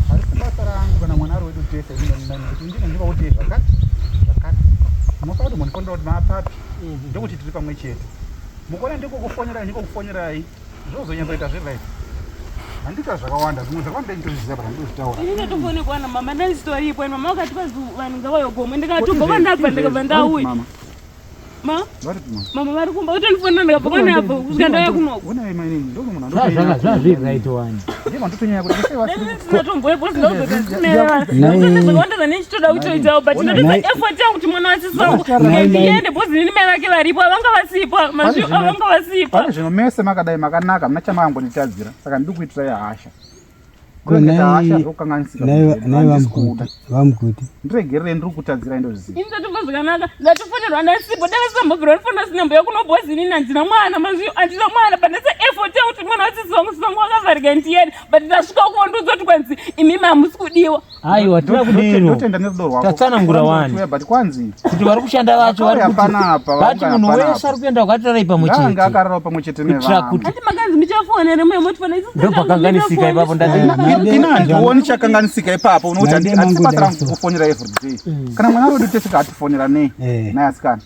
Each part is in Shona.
Harisi basa rangu kana mwana ari wedu tese kuti ndine ndivauti zvakati zvakati munofanira kuti mundifonera kuti maapapi ndokuti tiri pamwe chete mukuona ndikokufonerai ndikokufonerai zvozonyatsoita zviright handita zvakawanda zvimwe zvakawanda nditozviziva but handizvitaura Ini ndatofonekwa na mama ndandisitoripo and mama vakati vazi vanhu ngavauye ndikatobva kwandabva ndikabva ndauya. Mama Ma vari mama mama vari kumba kutondifonera ndikabva kwanabva kusvika ndauya kunoko. Onai mainini ndomunhu Zvazviri right wani. ndiye mandotonyanya kuti sei vasiri Ndinatomboepo zvakawanda zvandichitoda kutoitawo but ndatoita effort yangu kuti mwana wasisi wangu ndiende bhozi nini mai vake varipo avanga vasipo mazvi avanga vasipo pane zvino mese makadai makanaka muna chamakangonditadzira saka ndiri kuitirai hasha Ko Ndikuita nai- hasha zvokukanganisika Nai kuzvedu, nai handisi kuda. vamuguti vamuguti Ndiregererei ndiri kutadzirai ndozviziva ini ndatobva zvakanaka ndatofonerwa ndasipo ndakasambobvira ndifonera sina mbuya kunobhozi inini handina mwana mazvi handina mwana but ndaisa effort yangu kuti mwana wasisi wangu sisi wangu wakavharika ndiende but ndasvika kuwo ndiudzwa kuti kwanzi imimi hamusi kudiwa Aiwa tira kudero. Ndotenda nerudo rwako Tatsanangura wani. But kwanzi Kuti vari kushanda vacho vari Vakauya kuti panapa, vati vaungana munhu panapa. wese ari kuenda kwatirarai pamwe ngaange chete. akararawo pamwe chete Kuitira nevamwe kuti ati makanzi muchafonere muye motifona isusu ndopakanganisika ipapo ndati Ini handioni chakanganisika ipapo unokuti Maide handisi basa mangu rangu daiso. kufonera everyday kana mwana wedu tese taatifonera nei Eh. naye asikana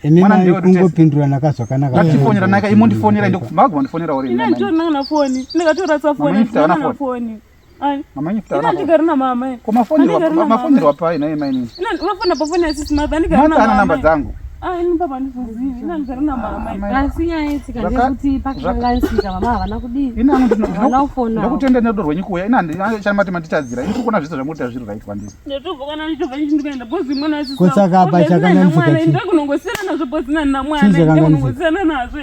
imi Mwana mai ndiwe tese. kungopindurana zvakanaka ngatifonera naye imondifonera maguma ndifonera uri ini handitorina kana foni ndikatorasa foni Mama handina ifutana kana foni Ai, mama ini nyifutana handigari namama ko mafonero pai naye mainini Ina vafona pafoni yasisi mother handigari mata ana namama namba dzangu Ah, ini papa handizozivi ini handigari namama Asi nyaya yetsika Zvaka- ndeyekuti pakakanganisika mama havana kudii. ini hangu Havana kufonawo. ndokutenda nerudo rwenyu kuuya ini handichamati manditadzira ini kuona zvese zvamukuita zviri right kwandiri ndatobva kana ndichobva ndichindikaenda bhozi mwana wasisi Ko saka apa chakanganisika chii? ndakunongosiyana nazvo bhozi nani namwana Chii chakanganisika? ndakunongosiyana nazvo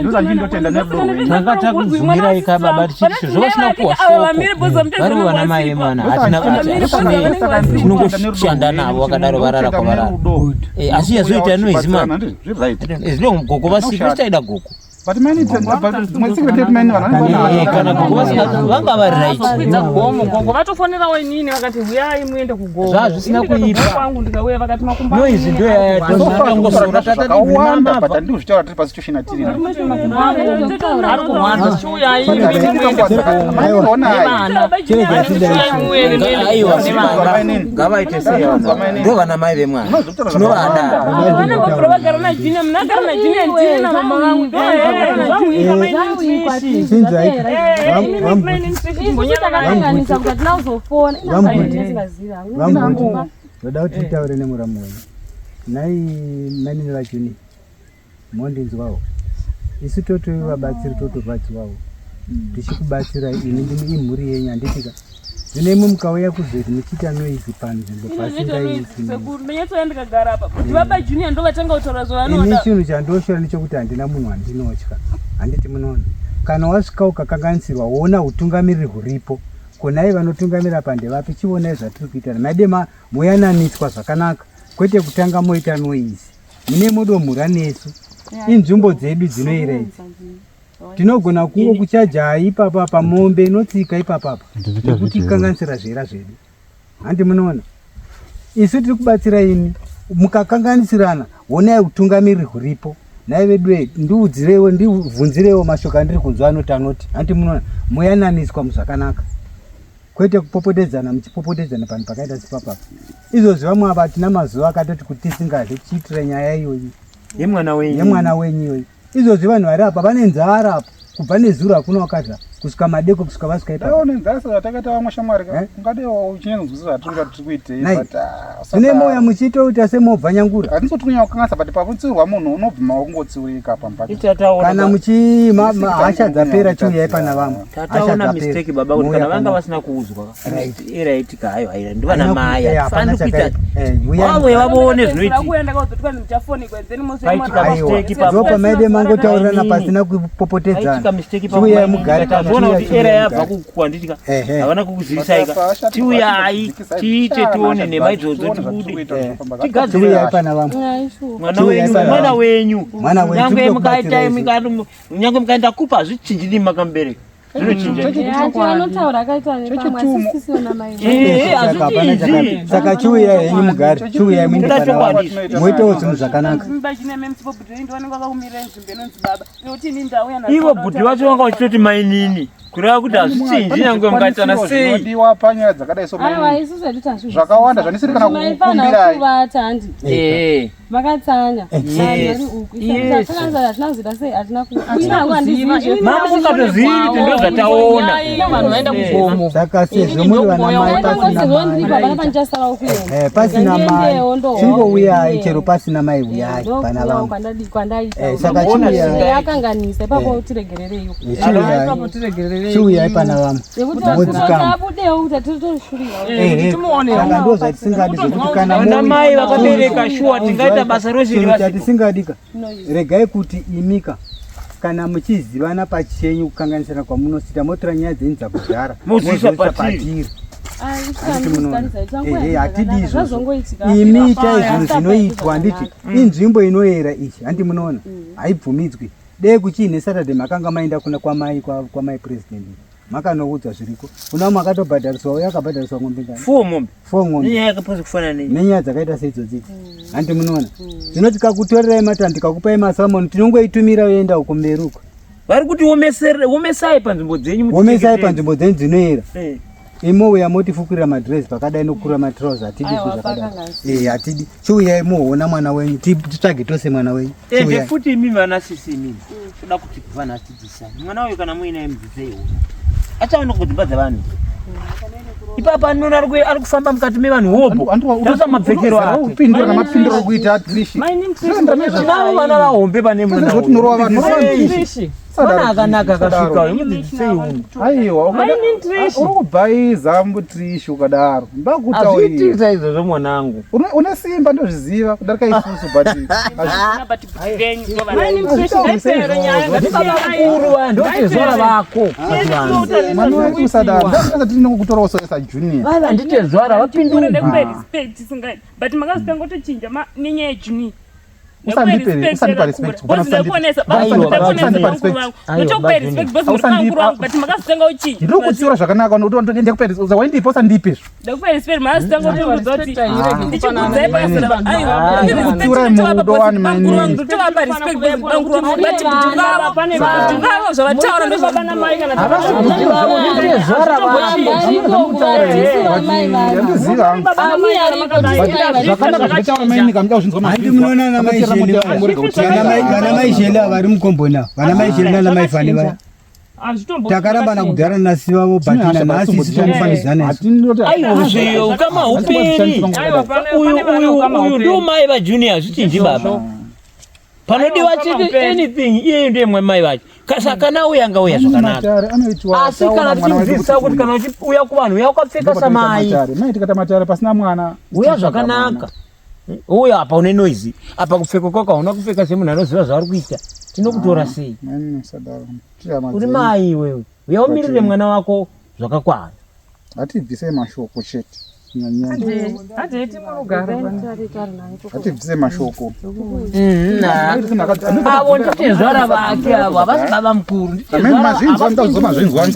ndosanyindotenda nerudo rwenyu Tanga takubvumirai ka baba tichiti sezvo vasina kupuwa shoko vari vana mai vemwana hatina tinongoshanda navo vakadaro varara kwavarara Eh, asi yazoita noizi mama zvino gogo vasika taida gogo but Eh, kana gogo vasika vanga vari right Kwidza gomo gogo vatofonerawo inini vakati huyai muende kugomo Zvazvisina Ini ndikatobva kuipa. kwangu ndikauya vakati makumbo noizi angu ndo yatangosora tatati zvakawanda but mama handikuzvitaura tiri pasituation atiri ari kurwadza chiuyai muende kugomo nevana aiwa ngavaite sei ndo vana mai vemwana tinovada vana vabvura vagara najunior muna agara najunior ndini namama vangu Chinzai. Takakanganisa kuti hatina kuzofona. Vamuguti. Ina Vamuguti. Ndoda kuti titaure nemuramu wenyu. Nai mainini vachuni mondinzwawo. Isu totove vabatsiri totorwadziwawo. Tichikubatsirai ini ndimi imhuri yenyu handitika. Zvino imwe mukauya kuzoti muchiita noizi panzvimbo pasingaiti. sekuru ndonyatsoya ndikagara apa kuti baba junior ndo vatanga kutaura Ini zvavanoda chinhu chandoshora nechekuti handina munhu wandinotya. Handiti munoona. Kana wasvika ukakanganisirwa woona utungamiriri huripo. Konai vanotungamira apa ndevapi chionai zvatiri kuitana. Maide ma moyananiswa zvakanaka kwete kutanga moita noizi. Mune modomhura nesu. Inzvimbo dzedu dzinoera idzi. Tinogona kungo kuchaja ipapa pa mombe inotsika ipapa apa. Nekuti kanganisira zviera zvedu. Handi munoona. Isu tiri kubatsira imi mukakanganisirana honai utungamiriri huripo nhai vedu eh, ndiudzirewo ndibvunzirewo mashoko andiri kunzwa anoti anoti hanti munoona moyananiswa muzvakanaka kwete kupopotedzana muchipopotedzana panhu pakaita sepapapa izvozvi vamwe ava hatina mazuva akatoti kuti tisingadye tichiitira nyaya iyoyi yemwana wenyu yemwana wenyu iyoyi izvozvi vanhu vari apa vane nzara apa kubva nezuro hakuna wakadya kusvika madeko kusvika vasvika ipapo Daione nzara sezvatakaita vamwe shamwari ka Eh? ungade uchinyanyonzwisisa zvatiri kuita tiri kuitei Nai. but ah, zvine moya muchiitoita semobva nyangura handisoti kunyanya kukanganisa but pakutsiurwa munhu unobvuma kungotsiurika pamupaka kana muchi ma- ma- hasha dzapera chiuyai pana vamwe Hasha tataona dzapera. mistake baba kuti Mouya kana vanga pana- vasina kuudzwa Right. eraitika hayo haira ndivana Haina mai eh, hapana hatifaniri kuita chakaipa. Eh, uyai. vamwe vavoone zvinoitika kuya ndakazotukwa muchafonikwa then Paitika Aiwa. mistake ipapo. Ndipo pamaide mangotaurirana Mainini. pasina Paitika kupopotedzana mistake Chiuyai mugare pano, tazviona chiuyai, kuti era chiuyai yabva mugare. kukuwanditika Ehe. havana kukuzivisaika tiuyai tiite tione nhema idzodzo tibude tigadzire Chiuyai pana vamwe mwana wenyu Chiuyai pana mwana vamwe. wenyu Mwana wenyu, nyangwe tiri mukaita kutokubatsirai nyangwe mukaenda kupa hazvichinji nimi makamubereka Zvinochinja. Akaita nepamwe asi sisi vana mai. Eh, saka chiuyai henyu mugare, chiuyai muende pana vanhu muitewo zvinhu zvakanaka. Ivo bhudhi vacho vanga vachitoti mainini, kureva kuti hazvichinji nyangwe mukaitana sei. Zvinodiwa panyaya dzakadai so Aiwa, mainini. isusu hedu tazvizwisisa. Zvakawanda zvandisiri kana Maifanira kukumbirai. kuvata handi. Eh. Vakatsanya. Yes. Vanhu vari uku. Yes. Hatina kuzoita sei, hatina ku- Ini hangu handizivi zve- Mama ungatozivi kuti ndozvataona. Vanhu vaenda kugomo. Saka sezvo muri vana mai pasina Ndaingosezvo ndiri mai pabana pandichasara kuenda. Eh, pasina mai Ngandiendewo ndohwa. chingouyai chero pasina mai, uyai pana Ndokuuyawo vangu. kwandaita. Eh, saka chiuyai. Akanganisa ipapo, tiregerereiwo. Eh, chiuyai, chiuyai pana vamwe Nekuti modzikama. abudewo kuti atitoshurira. Eh, eh, saka ndo zvatisingadi zvekuti kana Vana mai vakabereka shuwa tingaita basa rose chinhu rivasipo. chatisingadika, regai kuti imika kana muchizivana pachenyu kukanganisana kwamunosita, motora nyaya dzenyu dzakudhara Modziisa mozoisa patiri. patiri. Handiti munoona? Ehe, hatidi izvozvo. Zvazongoitika. Imi itai zvinhu zvinoitwa, handiti inzvimbo inoyera ichi, handi munoona, haibvumidzwi. Dei kuchiine Saturday makanga maenda kuna kwamai kwamai president, makanoudzwa zviriko. Kuna makatobhadhariswa, uye akabhadhariswa ng'ombe ngani? Four mombe. Four ng'ombe. Nenyaya yakapasa kufanana nei. Nenyaya dzakaita seidzodzi, handi munoona? Zvino tikakutorerai matani, tikakupai masamoni, tinongoitumira yoenda uko mberi uko. Vari kuti omesai panzvimbo dzenyu. Omesai panzvimbo dzenyu dzinoyera. Eh. Imouya motifukurira madhirezi pakadai nokukurira matirauzi, hatidi Aiwa, zvinhu zvakadai. pakanganisa. Eh, hatidi. Chiuyai muhoona mwana wenyu, titsvage tose mwana wenyu. Ende Chiuyai. futi imimi vana sisi imimi toda kuti kubva nhasi tidzidzisane. Mwana uyu kana muinaye mudzidzeiwo, achaona kudzimba dzavanhu ipapa anoona ari kufamba mukati mevanhu hobho, tarisa mapfekero ake. Upindura namapinduro okuita Trishi. Tinavo vana vahombe pane mwana Zvoti norova vanhu, norova uyu. Trishi. Mwana akanaka akasvika uyu, mudzidzisei uyu. Aiwa, uri kubhaiza mbutrishi ukadaro. Ndakutaurira. Hazviitisa izvozvo mwanangu. Une simba, ndozviziva kudarika isusu, but Baba mukuru vaya ndotezvara vako pachivanhu. Mwana wedu usadaro. Ndakati tinokutorawo soesa junior. Vaya nditezvara vapinduka. Ndekupe respect isingadi, but makazotanga kutochinja nenyaya yejunior. Usandipe respect. Usandipa respect. Ndotokupa respect because muri mukuru wangu, but makazotanga kuchinja. Ndiri kutsiura zvakanaka, ndekupa respect. Waindipa, usandipe izvo. Ndakupa respect, makazotanga kutondiudza kuti ndichikuudzai pakasara. Aiwa, Tsiurai murudo wani, bamukuru wangu, mainini. ndotovapa respect because bamukuru wangu, but kuti vavo zvavataura ndozvamai. Nditezvara vako. Handizivi hangu. Zvakanaka zvinotaura mainini, kamuda kuzvinzwa. Handi munoona ana mai Sheli vana mai Sheli ava vari mukomboni ava, vana mai Sheli nana mai Fani vaya, takarambana kudhara nasi vavo, but nanhasi isu tinofambidzana isu. Aiwa, zveyo ukama huperi. Uyu uyu uyu ndo mai vajunior, zvichinji baba. Panodiwa chete anything iyeyo ndiye mwe mai vacho. Saka kana uya angauya zvakanaka. Asi kana tichidzidzisa kuti kana uchiuya kuvanhu uya wakapfeka samai. Mai, tikata matare pasina mwana. Uya zvakanaka. Uya apa une noise. Apa kupfeka kwako hauna kupfeka semunhu anoziva zvaari kuita. Tinokutora sei? Mainini, usadaro. Tiri Uri mai iwewe. Uya umirire mwana wako zvakakwana. Hatibvisei mashoko chete nyanyanya. Handiti murugare. Hatibvisei mashoko. Avo nditezvara vake avo, havasi baba mukuru. Ameni, mazvinzwa, ndazozwa mazvinzwa.